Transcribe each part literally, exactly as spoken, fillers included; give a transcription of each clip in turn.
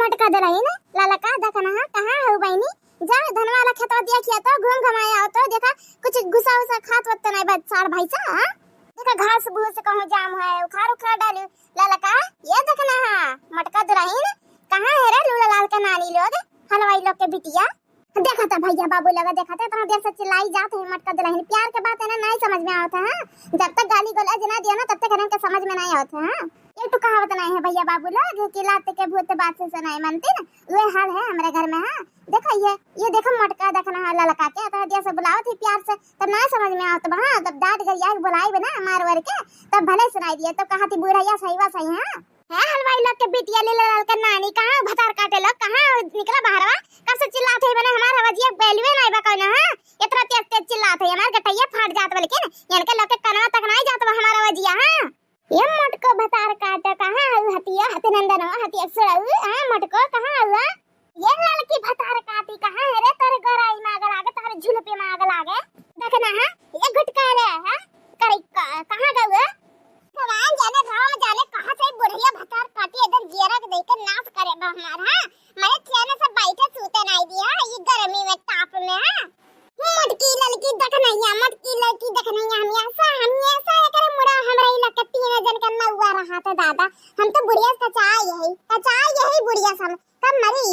मटका दुलहिन, ललका देखना है, कहाँ हो बहिनी? जा धनवा वाला खेतवा देखिया तो, घूम घमाया हो तो, देखा कुछ घुसा उसा खात वत तो नहीं बा साढ़ भैंसा, हाँ? देखा घास भूस कहूँ जाम है, उखाड़ उखाड़ डाली। ललका, ये देखना है, मटका दुलहिन, कहाँ है रे लूला लाल के नानी लोग, हलवाई लोग के बिटिया? देखा था भैया बाबू लोग, देखा था, इतना देर से चिल्लाई जात है मटका दुलहिन, प्यार के बात है ना, नहीं समझ में आवत है, हाँ? जब तक गाली गलौज ना दिया ना, तब तक इनके समझ में नहीं आवत है, हाँ? एक तो कहावत नहीं है भैया बाबू लोग कि लात के भूत बात से सुनाई मानती ना, वे हाल है हमरे घर में। हाँ, देखो ये, ये देखो मटका देखना है ललका के, तो दिया से बुलावत ही प्यार से, तब ना समझ में आवत बा, हाँ, तब डांट गरिया के बुलाई बना मार वार के, तब भले सुनाई दिया, तब कहा थी बुढ़ैया सही बा सही, हाँ। है हलवाई लोग के बिटिया ले लाल के नानी, कहाँ भतार काटे लोग, कहाँ निकला बाहरवा, कब से चिल्लात है बने हमार आवाजिया बैलवे नहीं बा कौनो, हाँ, इतना तेज तेज चिल्लात है, हमार गटैया फाट जात बा, लेकिन इनके लोग के कनवा तक नहीं जात बा हमार आवाजिया, हाँ। ये मटको भतार काटा, कहाँ हऊ हतिया, हति नंदनवा, हतिया सुड़ऊ, हाँ, मटको, कहाँ हऊ, हाँ? ये ललकी भतार काटी, कहाँ है रे? तोरे गराई में आग लागे, तोरे झुलपी में आग लागे। देखना, हाँ? ये गुटका रे, हाँ? करे का, कहाँ गऊ, हाँ? भगवान जाने, राम जाने, कहाँ से बुढ़िया भतार काटी, एकदम जियरा के देख के नाश करे बा हमार, हाँ? मने चैन से बैठे सूते नहीं दिया, ये गर्मी में, ताप में, हाँ? मोटकी ललकी देखनैया, मोटकी ललकी देखनैया, हम ऐसा, हम ऐसा एकरे मुड़ा हमरा इलाका तीन जन के नौआ रहा था दादा। हम तो बुढ़िया कचाई यही, कचाई यही बुढ़िया सब, कब मरी?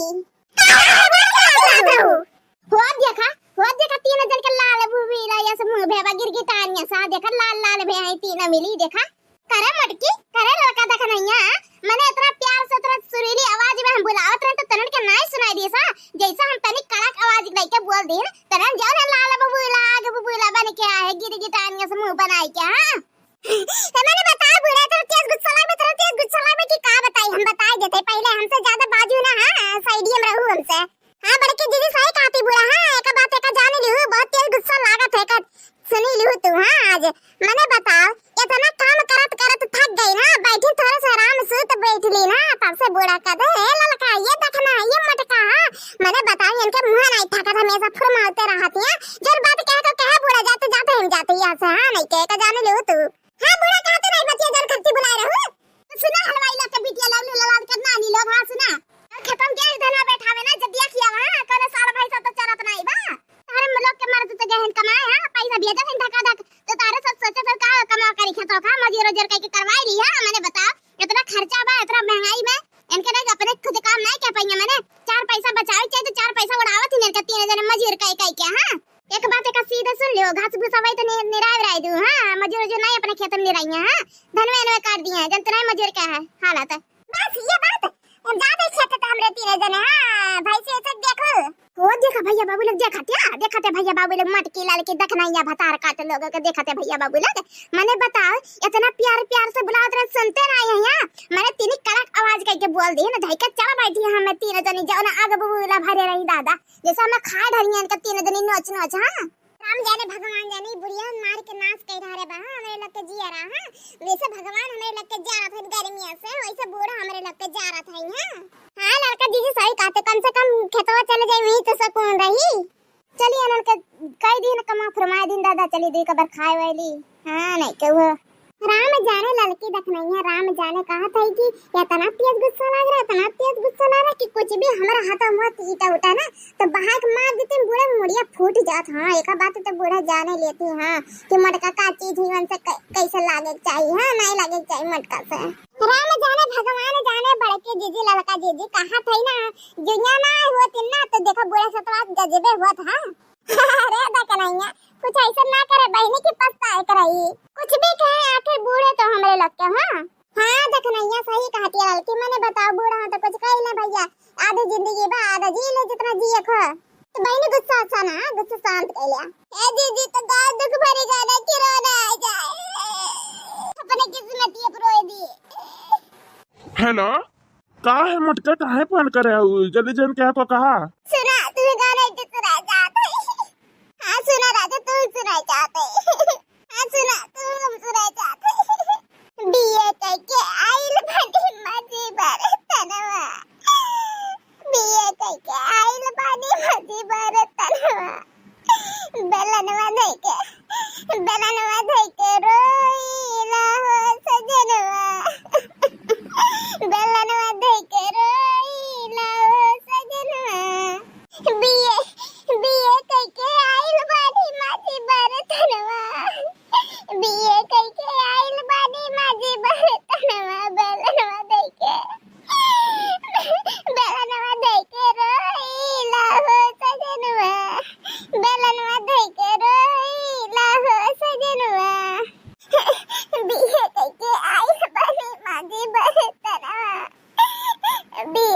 हो देखा, हो देखा, तीन जन के लाल भूबीला, ऐसे मुँह भेवा गिरगिटानिया सा, देखा लाल लाल भे हैं तीन मिली, देखा। करे मोटकी, करे ललका देखनैया, मने इतना प्यार से, इतना सुरीली आवाज में हम बुलावत रहे तो तनन के नाई सुनाई दिए सा, जैसा हम तनी कड़क आवाज लेके बोल दीन, तनन जाओ ना लाल बबूला, आग बबूला बन के आए, गिरगिटानिया से मुँह बनाई के, हाँ? ए, मने बताओ बूढ़ा, तेरा तेज गुस्सा लागे, तेरा तेज गुस्सा लागे कि का बताई, हम बताई देते, पहले हमसे ज्यादा बाजू ना, हाँ, साइडियम रहू हमसे। हाँ, बड़की दीदी सही कहती बूढ़ा, हाँ, एक बात एक जान लिहू, बहुत तेज गुस्सा लागत है, एक सुनी लिहू तू, हाँ, आज मने बताओ, इतना काम करत करत थक गई ना, बैठी थोड़े से आराम से तो बैठ ली ना, तब से बूढ़ा कह दे, "ए ललका, ये देखना, ये मटका, हाँ, मने बताओ, इनके मुँह नहीं थकत, हमेशा फुरमाते रहती है, जौन बात कहे को कहे बूढ़ा, जाते जाते हम जाते यहाँ से, हाँ, नहीं कहे का जान लिहू तू।" हाँ, बूढ़ा कहते नहीं बतिया, जौन खर्ची बुलाए रहू। सुना हलवाई लोग के बिटिया लोग, लूला लाल के नानी लोग, हाँ सुना। खेतम के धनवा बैठावे ना, जब देखिया वहाँ, कौनो साढ़ भैंसा तो चरत नहीं बा। तारे लोग के मर्द तो गहन कमाए, हाँ, पैसा भेजे हैं धका धक। तो तारे सब सोचे सब का कमा करी खेतों का, मजूर उजूर कई के करवाई ली, हाँ, मने बताओ, इतना खर्चा बा, इतना महंगाई में, इनके नहीं अपने खुद काम नहीं कर पाएंगे, मने चार पैसा बचावे चाहिए तो चार पैसा उड़ावत ही इनके तीन जने मजूर कई कई के, हाँ। एक बात एक सीधे सुन लियो, घास भूसा वही तो नि-, निराय राय दू, हाँ, मजूर उजूर नहीं अपने खेत में निराई है, हाँ, धनवे अनवे काट दिए हैं, जन तो नहीं मजूर का है हालत। बस ये बात, ज्यादा खेत तो हमरे तीन जने, हाँ, भाई से ऐसे देखो। वो देखा भैया बाबू लोग, देखा त्या, देखा त्या भैया बाबू लोग, मटकी लाल के देखना या भतार काट लोग के देखा त्या भैया बाबू लोग, मने बताओ, इतना प्यार प्यार से बुलावत रहे, सुनते ना आए हैं, मने तीन कड़क आवाज करके बोल दी ना, धई के चला बैठी है, हमें तीन जने जाओ ना, आग बबूला भरे रही दादा। जैसे हमें खाए ढरियन के तीन दिन नोच नोच, हाँ? राम जाने भगवान जाने, ई बुढ़िया मार के नाश कर रहा रे बा, हाँ? हमरे लोग के जिया रहा, हाँ? जैसे भगवान हमरे लोग के जारत है गर्मिया से, वैसे बूढ़ा हमरे लोग के जारत है, हाँ? हाँ, ललका जीजी सही कहते, कम से कम खेतवा चले जाए, वहीं तो सुकून रही। चली अनन के कई दिन कमा फरमाए दिन दादा, चली दी कबर खाए वाली, हाँ, नहीं के वो। राम जाने ललकी देखनैया, राम जाने कहत है कि इतना तेज गुस्सा लाग रहा, इतना तेज गुस्सा लाग रहा कि कुछ भी हमरा हाथों में ईटा उठा ना, तो बहाक मार देते बूढ़ा, मुड़िया फूट जात। हाँ, एक बात तो बूढ़ा जाने लेती, हाँ, कि मटका का चीज ही उनसे कै-, कैसे लागे के चाहिए, हाँ, नहीं लागे के चाहिए मटका से। राम जाने भगवान जाने, बड़के जीजी ललका जीजी कहत है ना, जुइया ना होत ना, तो देखो बूढ़ा सतवा गजबे होत, हाँ। अरे देखनैया, कुछ ऐसा ना करे बहिनी की पछताए के रही। कुछ भी कहे, आखिर बूढ़े तो हमरे लोग के, हाँ। हाँ, देखनैया सही कहती है ललकी, मने बताओ, बूढ़ा तो कुछ कही ना भैया, आधी जिंदगी बा, आधा जी ले जितना जिए खो। तो बहिनी गुस्सा अच्छा ना, गुस्सा शांत कर लिया। ए दीदी, तो गाल दुख भरी गाना की रोना आ जाए, अपने किस्मत ये रोए दी। हेलो, का है मटका, काहे फोन करे हऊ? जल्दी जन क्या को कहा? सुना, तू गाना एक सुना चाहत है। हाँ, सुना राजा, तू सुना चाहत है। हाँ, सुना, तू हम सुना चाहत है। बीए कह के आइल बानी मजी बरतनवा। बीए कह के आइल बानी मजी बरतनवा। बेलनवा धइके, बेलनवा धइके रोइला हो सजनवा। बेलनवा धइके रोइला।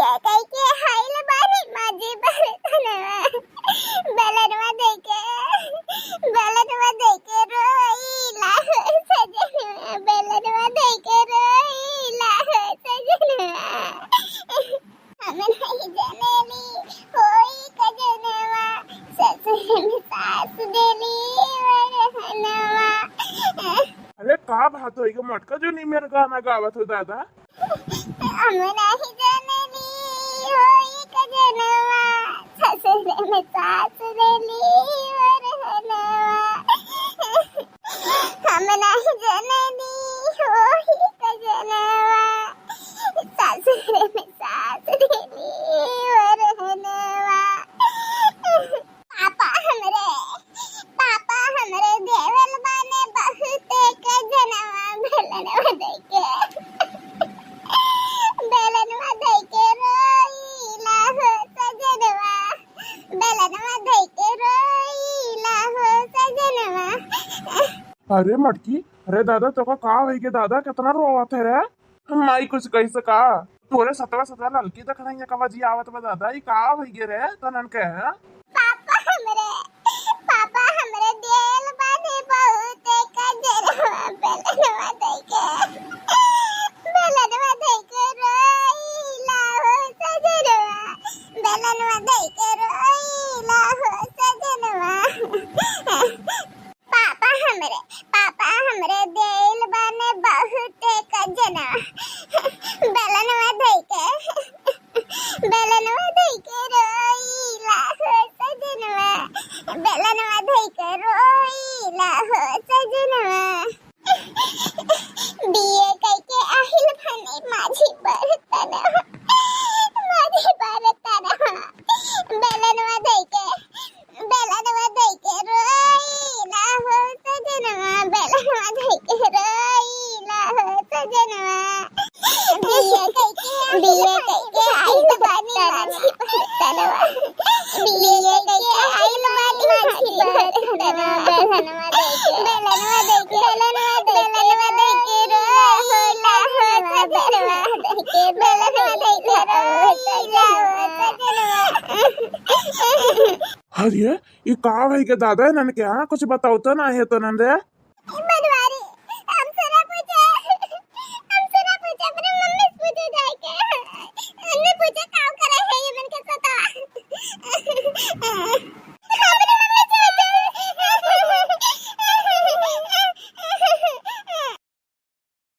कह कह के हाइल बानी माझी बरतनवा, बेलनवा धइके, बेलनवा धइके रोइला हो सजनवा, बेलनवा धइके रोइला हो सजनवा। हम नहीं जनेली होई कजनवा, ससुर में सास देली वरहनवा। अरे का बात होई गे मोटका जो नी मेरा गाना गावत हो दादा? हम नाही जननी होई कजनवा, ससुर में सास देली वरहनवा। हम नाही जननी होई कजनवा, ससुर में सास देली वरहनवा। पापा हमरे, पापा हमरे देवल बाने बहुते कजनवा, बेलनवा धइके, बेलनवा धइके रोइला हो सजनवा, बेलनवा धइके रोइला हो सजनवा। अरे मटकी, अरे दादा तोका का होई गे दादा, केतना रोवत है रे? माई कुछ कहि सका? तोरे सतवा सतवा ललकी देख रही है, कवा जी आवत बा दादा, ई का होई गे रे तनन के? पापा हमरे, पापा हमरे देल बाने बहुते कजनवा, बेलनवा धइके, बेलनवा धइके रोइला हो सजनवा, बेलनवा धइके रोइला हो सजनवा। पापा हमरे, पापा हमरे देल बाने बहुते कजनवा, बेलनवा धइके, बेलनवा धइके रोइला हो सजनवा, बेलनवा धइके रोइला हो सजनवा। बीए कइके आइल बानी माझी बरतनवा, माझी बरतनवा, बेलनवा धइके, बेलनवा धइके रोइला हो सजनवा, बेलनवा धइके रोइला हो सजनवा। बीए कइके, बीए कइके आइल बानी माझी बरतनवा, बीए कइके आइल बानी माझी बरतनवा, बेलनवा धइके, बेलनवा धइके, बेलनवा धइके रोइला हो सजनवा, धइके बेलनवा धइके रोइला हो सजनवा। अरे, ई का होई गे दादा, इनन के यहाँ कुछ बतावत ना है तनन रे?